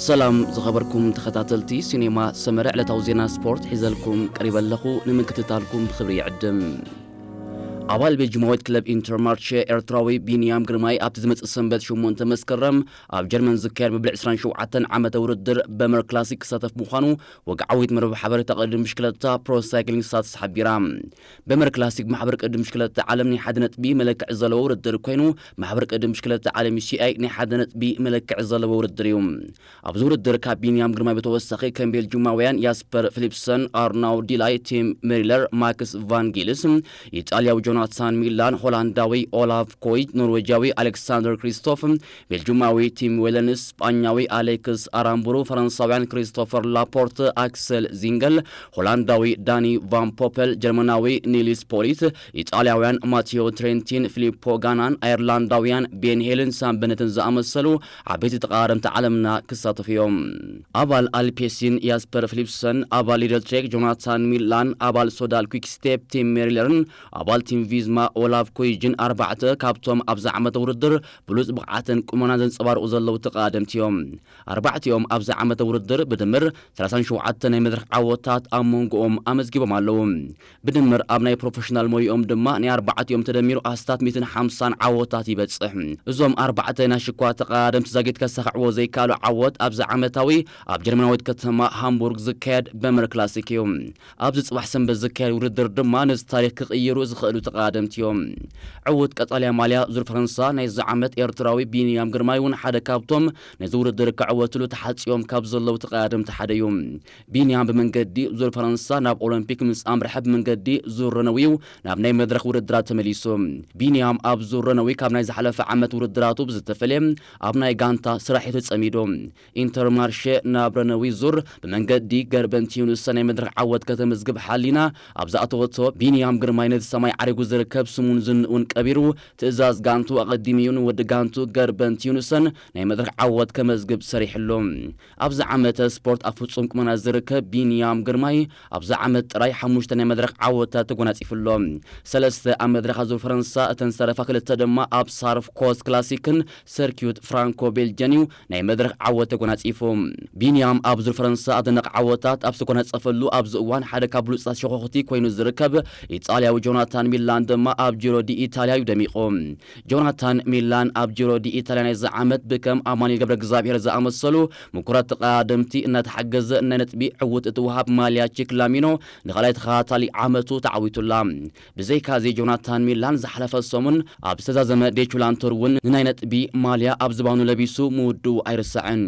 ሰላም ዝኸበርኩም ተኸታተልቲ ሲኔማ ሰመረ፣ ዕለታዊ ዜና ስፖርት ሒዘልኩም ቀሪበ ኣለኹ። ንምክትታልኩም ብኽብሪ ይዕድም። ኣባል ቤልጅማዊት ክለብ ኢንተርማርቼ ኤርትራዊ ቢንያም ግርማይ ኣብቲ ዝመጽእ ሰንበት ሸሞንተ መስከረም ኣብ ጀርመን ዝካየድ መበል ዕስራን ሸውዓተን ዓመተ ውድድር በመር ክላሲክ ክሳተፍ ምዃኑ ወግዓዊት መርበብ ሓበሬታ ቅድድም ብሽክለታ ፕሮ ሳይክሊንግ ስታትስ ሓቢራ። በመር ክላሲክ ማሕበር ቅድድም ብሽክለታ ዓለም ናይ ሓደ ነጥቢ መለክዒ ዘለዎ ውድድር ኮይኑ፣ ማሕበር ቅድድም ብሽክለታ ዓለም ዩ ሲ ኣይ ናይ ሓደ ነጥቢ መለክዒ ዘለዎ ውድድር እዩ። ኣብዚ ውድድር ካብ ቢንያም ግርማይ ብተወሳኺ ከም ቤልጁማውያን ያስፐር ፊሊፕሰን፣ ኣርናው ዲላይ፣ ቲም ሜሪለር፣ ማክስ ቫን ጊልስ፣ ኢጣልያዊ ጆናታን ሚላን፣ ሆላንዳዊ ኦላፍ ኮይጅ፣ ኖርዌጃዊ ኣሌክሳንደር ክሪስቶፍ፣ ቤልጁማዊ ቲም ዌለንስ፣ ስጳኛዊ ኣሌክስ ኣራምቡሩ፣ ፈረንሳውያን ክሪስቶፈር ላፖርት፣ ኣክሰል ዚንገል፣ ሆላንዳዊ ዳኒ ቫን ፖፐል፣ ጀርመናዊ ኒልስ ፖሊት፣ ኢጣልያውያን ማቴዎ ትሬንቲን፣ ፊሊፖ ጋናን፣ ኣየርላንዳውያን ቤን ሄልን ሳም በነትን ዝኣመሰሉ ዓበይቲ ተቐዳደምቲ ዓለምና ክሳተፉ እዮም። ኣባል ኣልፔሲን ያስፐር ፊሊፕሰን፣ ኣባል ሊደል ትሬክ ጆናታን ሚላን፣ ኣባል ሶዳል ኩክ ስቴፕ ቲም ሜሪለርን ኣባል ቲም ቪዝማ ኦላፍ ኮይጅን ኣርባዕተ ካብቶም ኣብዚ ዓመተ ውድድር ብሉጽ ብቕዓትን ቁመናን ዘንጸባርቑ ዘለዉ ተቐዳደምቲ እዮም። ኣርባዕቲኦም ኣብዚ ዓመተ ውድድር ብድምር ሰላሳን ሸውዓተን ናይ መድረኽ ዓወታት ኣብ መንጎኦም ኣመዝጊቦም ኣለዉ። ብድምር ኣብ ናይ ፕሮፌሽናል ሞይኦም ድማ ናይ ኣርባዕቲኦም ተደሚሩ ኣስታት ሚእትን ሓምሳን ዓወታት ይበጽሕ። እዞም ኣርባዕተ ናይ ሽኳ ተቐዳደምቲ ዛጊት ከሳኽዕዎ ዘይከኣሉ ዓወት ኣብዚ ዓመታዊ ኣብ ጀርመናዊት ከተማ ሃምቡርግ ዝካየድ በመር ክላሲክ እዩ። ኣብዚ ጽባሕ ሰንበት ዝካየድ ውድድር ድማ ነዚ ታሪኽ ክቕይሩ ዝኽእሉ ተቐዳደምቲ እዮም። ዕዉት ቀጠልያ ማልያ ዙር ፈረንሳ ናይዚ ዓመት ኤርትራዊ ቢንያም ግርማይ እውን ሓደ ካብቶም ነዚ ውድድር ክዕወትሉ ተሓጽዮም ካብ ዘለዉ ተቐዳደምቲ ሓደ እዩ። ቢንያም ብመንገዲ ዙር ፈረንሳ ናብ ኦሎምፒክ ምስ ኣምርሐ ብመንገዲ ዙር ረነዊው ናብ ናይ መድረኽ ውድድራት ተመሊሱ። ቢንያም ኣብ ዙር ረነዊ ካብ ናይ ዝሓለፈ ዓመት ውድድራቱ ብዝተፈልየ ኣብ ናይ ጋንታ ስራሕ እዩ ተጸሚዱ። ኢንተርማርሼ ናብ ረነዊ ዙር ብመንገዲ ገርበንቲዩንስ ናይ መድረኽ ዓወት ከተመዝግብ ሓሊና ኣብ ዝኣተወቶ፣ ቢንያም ግርማይ ነቲ ሰማይ ዓሪጉ ዝርከብ ስሙን ዝንኡን ቀቢሩ፣ ትእዛዝ ጋንቱ ኣቐዲሙ እዩ ንወዲ ጋንቱ ገርበንቲዩንሰን ናይ መድረኽ ዓወት ከመዝግብ ሰሪሕሉ። ኣብዚ ዓመተ ስፖርት ኣብ ፍጹም ቁመና ዝርከብ ቢንያም ግርማይ ኣብዚ ዓመት ጥራይ ሓሙሽተ ናይ መድረኽ ዓወታት ተጎናጺፉ ኣሎ። ሰለስተ ኣብ መድረኽ ዙር ፈረንሳ፣ እተን ዝተረፋ ክልተ ድማ ኣብ ሳርፍ ኮስት ክላሲክን ሰርኪዩት ፍራንኮ ቤልጀን እዩ ናይ መድረኽ ዓወት ተጎናጺፉ። ቢንያም ኣብ ዙር ፈረንሳ ኣደነቕ ዓወታት ኣብ ዝተጎናጸፈሉ ኣብዚ እዋን ሓደ ካብ ብሉጻት ሸኾኽቲ ኮይኑ ዝርከብ ኢጣልያዊ ጆናታን ሚላን ድማ ኣብ ጂሮ ዲ ኢታልያ እዩ ደሚቑ። ጆናታን ሚላን ኣብ ጂሮ ዲ ኢታልያ ናይዚ ዓመት ብከም ኣማኑኤል ገብረ እግዚኣብሔር ዝኣመሰሉ ምኩራት ተቐዳደምቲ እናተሓገዘ ናይ ነጥቢ ዕዉት እትወሃብ ማልያ ቺክላሚኖ ንኻልኣይ ተኸታታሊ ዓመቱ ተዓዊቱላ። ብዘይካዚ ጆናታን ሚላን ዝሓለፈ ሰሙን ኣብ ዝተዛዘመ ዴቹላን ቱር እውን ንናይ ነጥቢ ማልያ ኣብ ዝባኑ ለቢሱ ምውድኡ ኣይርሳዕን።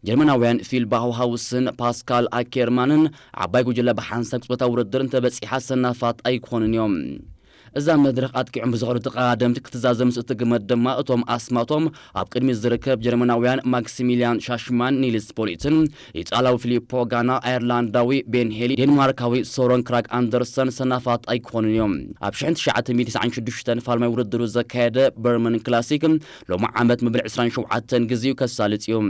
ጀርመናውያን ፊል ባውሃውስን ፓስካል ኣኬርማንን ዓባይ ጉጅለ ብሓንሳብ ቅጽበታዊ ውድድር እንተበጺሓ ሰናፋት ኣይኮኑን እዮም። እዛ መድረኽ ኣጥቂዖም ብዝኸዱ ተቐዳደምቲ ክትዛዘም ምስ እትግመት ድማ እቶም ኣስማቶም ኣብ ቅድሚት ዝርከብ ጀርመናውያን ማክሲሚልያን ሻሽማን ኒልስ ፖሊትን ኢጣልያዊ ፊሊፖ ጋና፣ ኣየርላንዳዊ ቤን ሄሊ፣ ዴንማርካዊ ሶረን ክራግ ኣንደርሰን ሰናፋት ኣይኮኑን እዮም። ኣብ ሽሕን ትሽዓተ ሚእትን ተስዓን ሽዱሽተን ፋልማይ ውድድሩ ዘካየደ በርመን ክላሲክ ሎሚ ዓመት መበል ዕስራን ሸውዓተን ግዜኡ ከሳልጥ እዩ።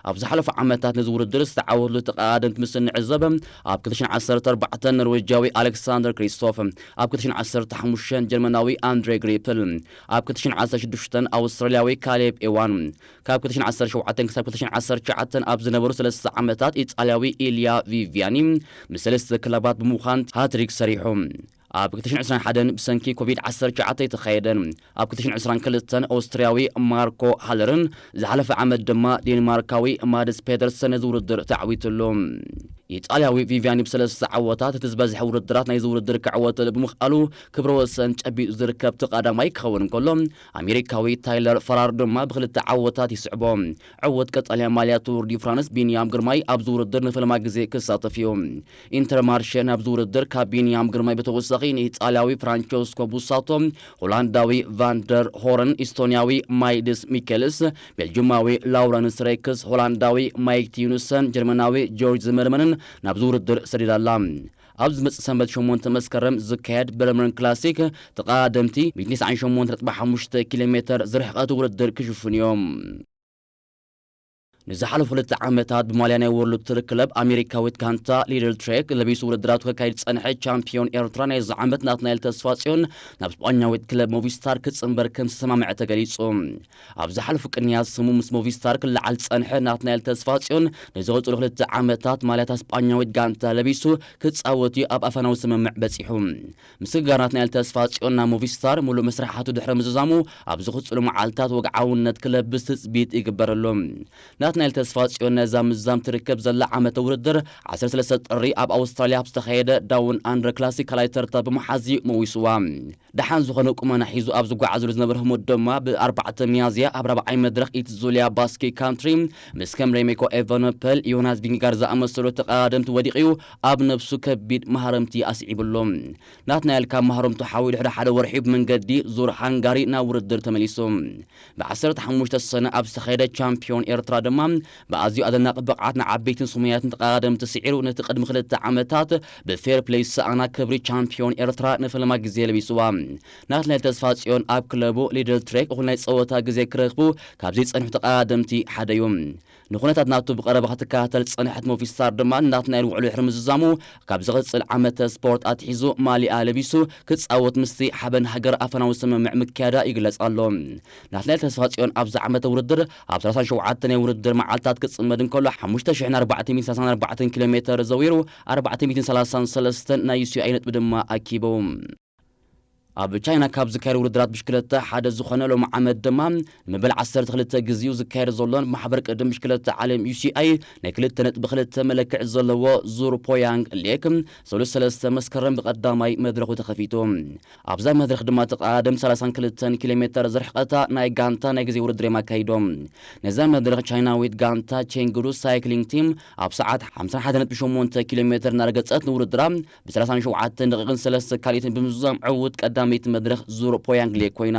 ኣብ ዝሓለፉ ዓመታት ነዚ ውድድር ዝተዓወትሉ ተቐዳደምቲ ምስ እንዕዘብ፣ ኣብ ክልተ ሽሕን ዓሰርተ ኣርባዕተን ኖርዌጃዊ ኣሌክሳንደር ክሪስቶፍ፣ ኣብ ክልተ ሽሕን ዓሰርተ ሓሙሽተን ጀርመናዊ ኣንድሬ ግሪፕል፣ ኣብ ክልተ ሽሕን ዓሰርተ ሽዱሽተን ኣውስትራልያዊ ካሌብ ኤዋን፣ ካብ ክልተ ሽሕን ዓሰርተ ሸውዓተን ክሳብ ክልተ ሽሕን ዓሰርተ ትሽዓተን ኣብ ዝነበሩ ሰለስተ ዓመታት ኢጣልያዊ ኢልያ ቪቪያኒ ምስ ሰለስተ ክለባት ብምዃን ሃትሪክ ሰሪሑ። ኣብ ክልተ ሽሕን ዕስራን ሓደን ብሰንኪ ኮቪድ ዓሰርተ ትሽዓተ ኣይተኻየደን። ኣብ ክልተ ሽሕን ዕስራን ክልተን ኦስትርያዊ ማርኮ ሃለርን ዝሓለፈ ዓመት ድማ ዴንማርካዊ ማድስ ፔደርሰን ነዚ ውድድር ተዓዊትሉ። ኢጣልያዊ ቪቪያኒ ብሰለስተ ዓወታት እቲ ዝበዝሐ ውድድራት ናይዚ ውድድር ክዕወተሉ ብምኽኣሉ ክብረ ወሰን ጨቢጡ ዝርከብ እቲ ቀዳማይ ክኸውን እንከሎ፣ ኣሜሪካዊ ታይለር ፈራር ድማ ብክልተ ዓወታት ይስዕቦ። ዕዉት ቀጠልያ ማልያ ቱር ዲ ፍራንስ ቢንያም ግርማይ ኣብዚ ውድድር ንፈለማ ግዜ ክሳተፍ እዩ። ኢንተርማርሸ ናብዚ ውድድር ካብ ቢንያም ግርማይ ብተወሳኺ ንኢጣልያዊ ፍራንቸስኮ ቡሳቶ፣ ሆላንዳዊ ቫንደር ሆረን፣ ኢስቶንያዊ ማይድስ ሚኬልስ፣ ቤልጁማዊ ላውረንስ ሬክስ፣ ሆላንዳዊ ማይክ ቲዩንሰን፣ ጀርመናዊ ጆርጅ ዝመርመንን ናብዚ ውድድር ሰዲዳ ኣላ። ኣብ ዝመጽእ ሰንበት ሸሞንተ መስከረም ዝካየድ በርመን ክላሲክ ተቐዳደምቲ ሚእትን ተስዓን ሸሞንተ ነጥቢ ሓሙሽተ ኪሎ ሜተር ዝርሕቐት ውድድር ክሽፍኑ እዮም። ንዝሓለፉ ክልተ ዓመታት ብማልያ ናይ ወርልድ ቱር ክለብ ኣሜሪካዊት ጋንታ ሊድል ትሬክ ለቢሱ ውድድራቱ ከካይድ ዝጸንሐ ቻምፒዮን ኤርትራ፣ ናይዚ ዓመት ናትናኤል ተስፋጽዮን ናብ ስጳኛዊት ክለብ ሞቪስታር ክጽንበር ከም ዝተሰማምዐ ተገሊጹ። ኣብ ዝሓለፉ ቅንያት ስሙ ምስ ሞቪስታር ክለዓል ዝጸንሐ ናትናኤል ተስፋጽዮን፣ ንዝቕጽሉ ክልተ ዓመታት ማልያታ ስጳኛዊት ጋንታ ለቢሱ ክጻወት እዩ ኣብ ኣፋናዊ ስምምዕ በጺሑ። ምስግጋር ናትናኤል ተስፋጽዮን ናብ ሞቪስታር፣ ሙሉእ መስርሓቱ ድሕሪ ምዝዛሙ፣ ኣብ ዝቕጽሉ መዓልታት ወግዓውነት ክለብስ ትጽቢት ይግበረሉ። ናትናኤል ተስፋጽዮን ነዛ ምዛም ትርከብ ዘላ ዓመተ ውድድር፣ ዓሰርተ ሰለስተ ጥሪ ኣብ ኣውስትራልያ ኣብ ዝተኻየደ ዳውን ኣንደር ክላሲክ ካልኣይ ተርታ ብምሓዝ እዩ መዊስዋ። ደሓን ዝኾነ ቁመና ሒዙ ኣብ ዝጓዓዘሉ ዝነበረ ህሞት ድማ፣ ብ ኣርባዕተ ሚያዝያ ኣብ ራብዓይ መድረኽ ኢት ዙልያ ባስኪ ካንትሪ፣ ምስ ከም ሬሜኮ ኤቨነፐል፣ ዮናስ ቪንጋር ዝኣመሰሉ ተቐዳደምቲ ወዲቑ እዩ ኣብ ነብሱ ከቢድ ማህረምቲ ኣስዒብሉ። ናትናኤል ካብ ማህረምቱ ሓዊ ድሕሪ ሓደ ወርሒ ብመንገዲ ዙር ሃንጋሪ ናብ ውድድር ተመሊሱ። ብ ዓሰርተ ሓሙሽተ ሰነ ኣብ ዝተኻየደ ቻምፒዮን ኤርትራ ድማ፣ ብኣዝዩ ኣደናቂ ብቕዓት ንዓበይትን ስሙያትን ተቐዳደምቲ ስዒሩ፣ ነቲ ቅድሚ ክልተ ዓመታት ብፌር ፕሌይ ዝሰኣና ክብሪ ቻምፒዮን ኤርትራ ንፈለማ ግዜ ለቢስዋ። ናትናኤል ተስፋጽዮን ኣብ ክለቡ ሊድል ትሬክ እኹል ናይ ጸወታ ግዜ ክረኽቡ ካብ ዘይጸንሑ ተቐዳደምቲ ሓደ እዩ። ንኹነታት ናቱ ብቐረባ ክትከታተል ዝጸንሐት ሞቪስታር ድማ፣ ናትናኤል ውዕሉ ድሕሪ ምዝዛሙ፣ ካብ ዝቕጽል ዓመተ ስፖርት ኣትሒዙ ማሊኣ ለቢሱ ክጻወት ምስቲ ሓበን ሃገር ኣፈናዊ ስምምዕ ምክያዳ ይግለጽ ኣሎ። ናትናኤል ተስፋጽዮን ኣብዚ ዓመተ ውድድር ኣብ ሰላሳን ሸውዓተን ናይ ውድድር መዓልታት ክጽመድ እንከሎ፣ ሓሙሽተ ሽሕን ኣርባዕተ ሚእትን ሰላሳን ኣርባዕተን ኪሎ ሜተር ዘዊሩ፣ ኣርባዕተ ሚእትን ሰላሳን ሰለስተን ናይ ዩ ሲ ኣይ ነጥቢ ድማ ኣኪቡ። ኣብ ቻይና ካብ ዝካየዱ ውድድራት ብሽክለታ ሓደ ዝኾነ፣ ሎም ዓመት ድማ ንመበል ዓሰርተ ክልተ ግዜኡ ዝካየድ ዘሎን ብማሕበር ቅድም ብሽክለታ ዓለም ዩ ሲ ኣይ ናይ ክልተ ነጥቢ ክልተ መለክዒ ዘለዎ ዙር ፖያንግ ሌክ፣ ሰሉስ ሰለስተ መስከረም ብቐዳማይ መድረኹ ተኸፊቱ። ኣብዛ መድረኽ ድማ ተቐዳደምቲ ሰላሳን ክልተን ኪሎ ሜተር ዝርሕቐታ ናይ ጋንታ ናይ ግዜ ውድድር እዮም ኣካይዶም። ነዛ መድረኽ ቻይናዊት ጋንታ ቼንግዱ ሳይክሊንግ ቲም ኣብ ሰዓት ሓምሳን ሓደን ነጥቢ ሸሞንተ ኪሎ ሜተር እናረገጸት ንውድድራ ብ ሰላሳን ሸውዓተን ደቂቕን ሰለስተ ካልኢትን ብምዝዛም ዕዉት ቀዳመይቲ መድረኽ ዙር ፖያንግ ሌክ ኮይና።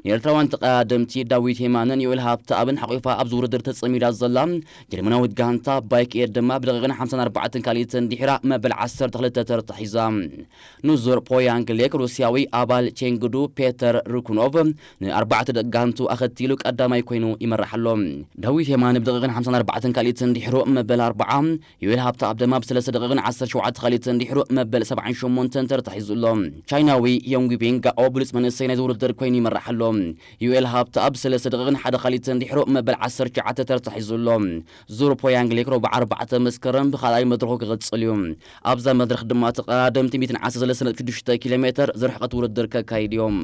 ንኤርትራውያን ተቐዳደምቲ ዳዊት የማነን ዮኤል ሃብተኣብን ሓቒፋ ኣብዚ ውድድር ተጸሚዳ ዘላ ጀርመናዊት ጋንታ ባይክ ኤር ድማ ብደቂቕን ሓምሳን ኣርባዕተን ካልኢትን ድሒራ መበል ዓሰርተ ክልተ ተርታ ሒዛ። ንዙር ፖያንግ ሌክ ሩስያዊ ኣባል ቼንግዱ ፔተር ሩኩኖቭ ንኣርባዕተ ደቂ ጋንቱ ኣኸቲሉ ቀዳማይ ኮይኑ ይመርሕ ኣሎ። ዳዊት የማነ ብደቂቕን ሓምሳን ኣርባዕተን ካልኢትን ድሒሩ መበል ኣርብዓ፣ ዮኤል ሃብተኣብ ድማ ብሰለስተ ደቂቕን ዓሰርተ ሸውዓተ ካልኢትን ድሒሩ መበል ሰብዓን ሸሞንተን ተርታ ሒዙ ኣሎ። ቻይናዊ ዮንግ ቢን ጋኦ ብሉጽ መንእሰይ ናይዚ ውድድር ኮይኑ ይመርሕ ኣሎ። ዮኤል ሃብተኣብ ብሰለስተ ደቂቕን ሓደ ካልኢትን ድሒሩ መበል ዓሰርተ ትሽዓተ ተርታ ሒዙ ኣሎ። ዙር ፖያንግ ሌክ ረቡዕ ኣርባዕተ መስከረም ብኻልኣይ መድረኹ ክቕጽል እዩ። ኣብዛ መድረኽ ድማ ተቐዳደምቲ ሚእትን ዓሰርተ ሰለስተ ነጥቢ ሽዱሽተ ኪሎ ሜተር ዝርሕቐት ውድድር ከካይድ እዮም።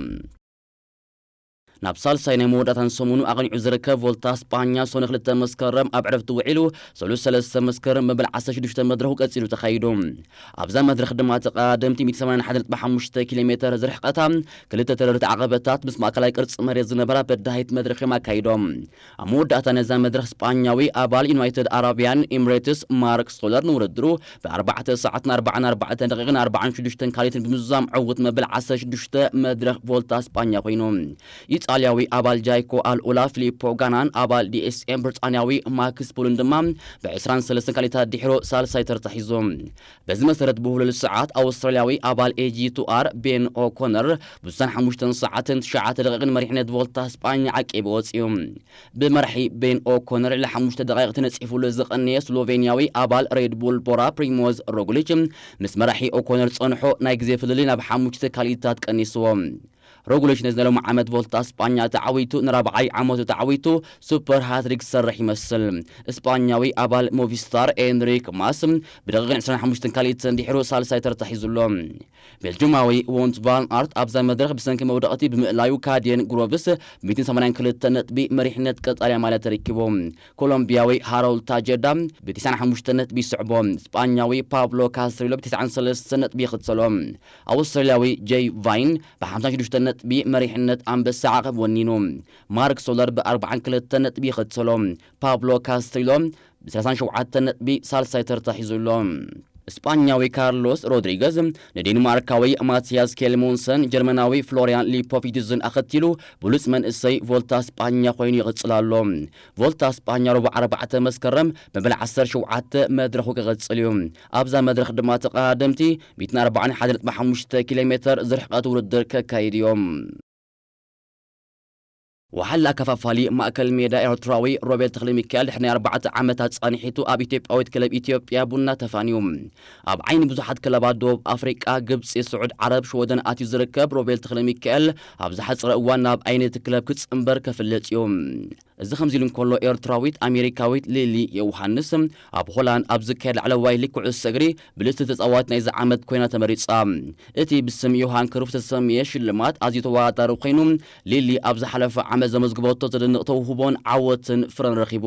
ናብ ሳልሳይ ናይ መወዳእታን ሰሙኑ ኣቕኒዑ ዝርከብ ቮልታ ስጳኛ፣ ሶነ ክልተ መስከረም ኣብ ዕረፍቲ ውዒሉ፣ ሰሉስ ሰለስተ መስከረም መበል ዓሰርተ ሽዱሽተ መድረኹ ቀጺሉ ተኻይዱ። ኣብዛ መድረኽ ድማ ተቐዳደምቲ ሚእቲ ሰማንያን ሓደን ነጥቢ ሓሙሽተ ኪሎ ሜተር ዝርሕቐታ ክልተ ተረርቲ ዓቐበታት ምስ ማእከላይ ቅርጺ መሬት ዝነበራ በዳሂት መድረኽ እዮም ኣካይዶም። ኣብ መወዳእታ ነዛ መድረኽ ስጳኛዊ ኣባል ዩናይትድ ኣረብያን ኤምሬትስ ማርክ ሶለር ንውድድሩ ብ ኣርባዕተ ሰዓትን ኣርባዓን ኣርባዕተን ደቂቕን ኣርባዓን ሽዱሽተን ካልኢትን ብምዝዛም ዕዉት መበል ዓሰርተ ሽዱሽተ መድረኽ ቮልታ ስጳኛ ኮይኑ። ኢጣልያዊ ኣባል ጃይኮ ኣልኡላ ፊሊፖ ጋናን ኣባል ዲ ኤስ ኤም ብሪጣንያዊ ማክስ ፑልን ድማ ብ ዕስራን ሰለስተን ካልኢታት ድሒሩ ሳልሳይ ተርታ ሒዞም። በዚ መሰረት ብህሉል ሰዓት ኣውስትራልያዊ ኣባል ኤ ጂ ቱ ኣር ቤን ኦኮነር ብስሳን ሓሙሽተን ሰዓትን ትሽዓተ ደቂቕን መሪሕነት ቮልታ ስጳኛ ዓቂቡ ወጺኡ። ብመራሒ ቤን ኦኮነር ልዕሊ ሓሙሽተ ደቓይቕ ተነጺፉሉ ዝቐነየ ስሎቬንያዊ ኣባል ሬድ ቡል ቦራ ፕሪሞዝ ሮግሊች ምስ መራሒ ኦኮነር ጸንሖ ናይ ግዜ ፍልልይ ናብ ሓሙሽተ ካልኢታት ቀኒስዎ። ሮግሊች ነዚ ናይ ሎሚ ዓመት ቮልታ ስጳኛ ተዓዊቱ ንራብዓይ ዓመቱ ተዓዊቱ ሱፐር ሃትሪክ ዝሰርሕ ይመስል። ስጳኛዊ ኣባል ሞቪስታር ኤንሪክ ማስ ብደቂቕን ዕስራን ሓሙሽተን ካልኢትን ድሒሩ ሳልሳይ ተርታ ሒዙ ኣሎ። ቤልጅማዊ ዎንት ቫን ኣርት ኣብዛ መድረኽ ብሰንኪ መውደቕቲ ብምእላዩ ካድየን ግሮቭስ ብ ሚእትን ሰማንያን ክልተ ነጥቢ መሪሕነት ቀጻልያ ማለት ተረኪቡ። ኮሎምቢያዊ ሃሮልድ ታጀዳ ብ ተስዓን ሓሙሽተ ነጥቢ ይስዕቦ። ስጳኛዊ ፓብሎ ካስትሪሎ ብ ተስዓን ሰለስተን ነጥቢ ይኽተሎ። ኣውስትራልያዊ ጄይ ቫይን ብ ሓምሳን ሽዱሽተ ነጥቢ መሪሕነት ኣንበሳ ዓቐብ ወኒኑ። ማርክ ሶለር ብ ኣርባዓን ክልተን ነጥቢ ይኽተሎ። ፓብሎ ካስትሪሎ ብ ሰላሳን ሸውዓተን ነጥቢ ሳልሳይ ተርታ ሒዙ ኣሎ። ስጳኛዊ ካርሎስ ሮድሪገዝ ንዴንማርካዊ ማቲያስ ኬልሞንሰን፣ ጀርመናዊ ፍሎሪያን ሊፖቪትዝን ኣኸቲሉ ብሉጽ መንእሰይ ቮልታ ስጳኛ ኮይኑ ይቕጽል ኣሎ። ቮልታ ስጳኛ ረቡዕ ኣርባዕተ መስከረም መበል ዓሰርተ ሸውዓተ መድረኹ ክቕጽል እዩ። ኣብዛ መድረኽ ድማ ተቐዳደምቲ ሚእትን ኣርባዓን ሓደን ነጥቢ ሓሙሽተ ኪሎ ሜተር ዝርሕቐት ውድድር ከካይድ እዮም። ወሓላ ኣከፋፋሊ ማእከል ሜዳ ኤርትራዊ ሮቤል ተኽለሚካኤል ድሕሪ ናይ ኣርባዕተ ዓመታት ጻንሒቱ ኣብ ኢትዮጵያዊት ክለብ ኢትዮጵያ ቡና ተፋንዩ። ኣብ ዓይኒ ብዙሓት ክለባት ደቡብ ኣፍሪቃ፣ ግብጺ፣ ስዑድ ዓረብ፣ ሽወደን ኣትዩ ዝርከብ ሮቤል ተኽለሚካኤል ኣብ ዝሓጸረ እዋን ናብ ዓይኒ እቲ ክለብ ክጽንበር ከፍለጥ እዩ። እዚ ከምዚ ኢሉ እንከሎ፣ ኤርትራዊት ኣሜሪካዊት ሊሊ ዮውሃንስ ኣብ ሆላንድ ኣብ ዝካየድ ላዕለዋይ ሊግ ኩዕሶ እግሪ ብልጽቲ ተጻዋት ናይዚ ዓመት ኮይና ተመሪጻ። እቲ ብስም ዮሃን ክሩፍ ዝተሰምየ ሽልማት ኣዝዩ ተወዳዳሪ ኮይኑ፣ ሊሊ ኣብ ዝሓለፈ ዓመት ዘመዝግበቶ ዘደንቕ ተውህቦን ዓወትን ፍረን ረኺቡ።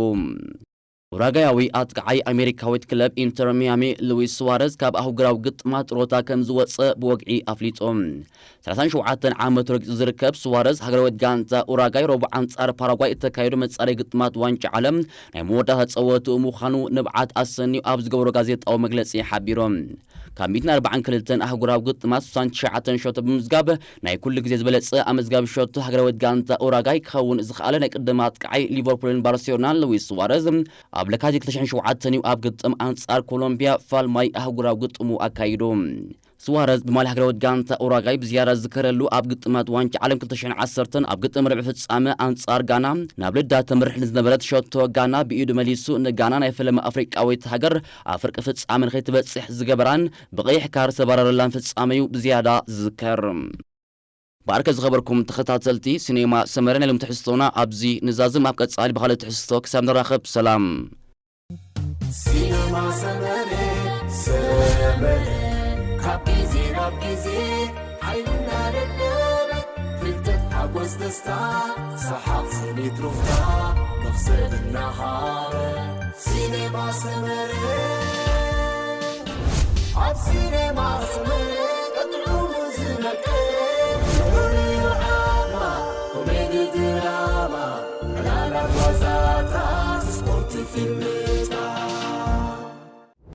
ኡራጋያዊ ኣጥቃዓይ ኣሜሪካዊት ክለብ ኢንተር ሚያሚ ሉዊስ ሱዋረዝ ካብ ኣህጉራዊ ግጥማት ጥሮታ ከም ዝወጸ ብወግዒ ኣፍሊጡ። ሰላሳን ሸውዓተን ዓመቱ ረጊጹ ዝርከብ ሱዋረዝ፣ ሃገራዊት ጋንታ ኡራጋይ ረቡዕ ኣንጻር ፓራጓይ እተካየዶ መጻረይ ግጥማት ዋንጫ ዓለም ናይ መወዳእታ ጸወትኡ ምዃኑ ንብዓት ኣሰንዩ ኣብ ዝገበሮ ጋዜጣዊ መግለጺ ሓቢሩ። ካብ ሚእትን ኣርባዓን ክልተን ኣህጉራዊ ግጥማት ስሳን ትሽዓተን ሸቶ ብምምዝጋብ ናይ ኩሉ ግዜ ዝበለጸ ኣመዝጋቢ ሸቶ ሃገራዊት ጋንታ ኡራጋይ ክኸውን ዝኸኣለ ናይ ቅድም ኣጥቃዓይ ሊቨርፑልን ባርሴሎናን ሉዊስ ሱዋረዝ ኣብ ለካቲት ክልተ ሽሕን ሸውዓተን እዩ ኣብ ግጥም ኣንጻር ኮሎምቢያ ፋልማይ ኣህጉራዊ ግጥሙ ኣካይዱ። ሱዋረዝ ብማልያ ሃገራዊት ጋንታ ኡራጋይ ብዝያዳ ዝዝከረሉ ኣብ ግጥማት ዋንጫ ዓለም ክልተ ሽሕን ዓሰርተን ኣብ ግጥም ርብዒ ፍጻመ ኣንጻር ጋና ናብ ልዳ ተምርሕ ንዝነበረት ሸቶ ጋና ብኢዱ መሊሱ ንጋና ናይ ፈለማ ኣፍሪቃዊት ሃገር ኣብ ፍርቂ ፍጻመ ንኸይትበጽሕ ዝገበራን ብቐይሕ ካርድ ዝተባረረላን ፍጻመ እዩ ብዝያዳ ዝዝከር። ብኣርከ ዝኸበርኩም ተኸታተልቲ ሲኔማ ሰመረ፣ ናይ ሎም ትሕዝቶና ኣብዚ ንዛዝም። ኣብ ቀጻሊ ብኻልእ ትሕዝቶ ክሳብ ንራኸብ ሰላም። ሲነማ ሰመረ፣ ሰመረ፣ ካብ ግዜ ናብ ግዜ ሓይልና ደደበ፣ ፍልጠት፣ ሓጎስ፣ ደስታ፣ ሰሓቕ፣ ስኒት፣ ሩፍታ፣ መኽሰብ እናሃበ። ሲነማ ሰመረ፣ ኣብ ሲነማ ሰመረ።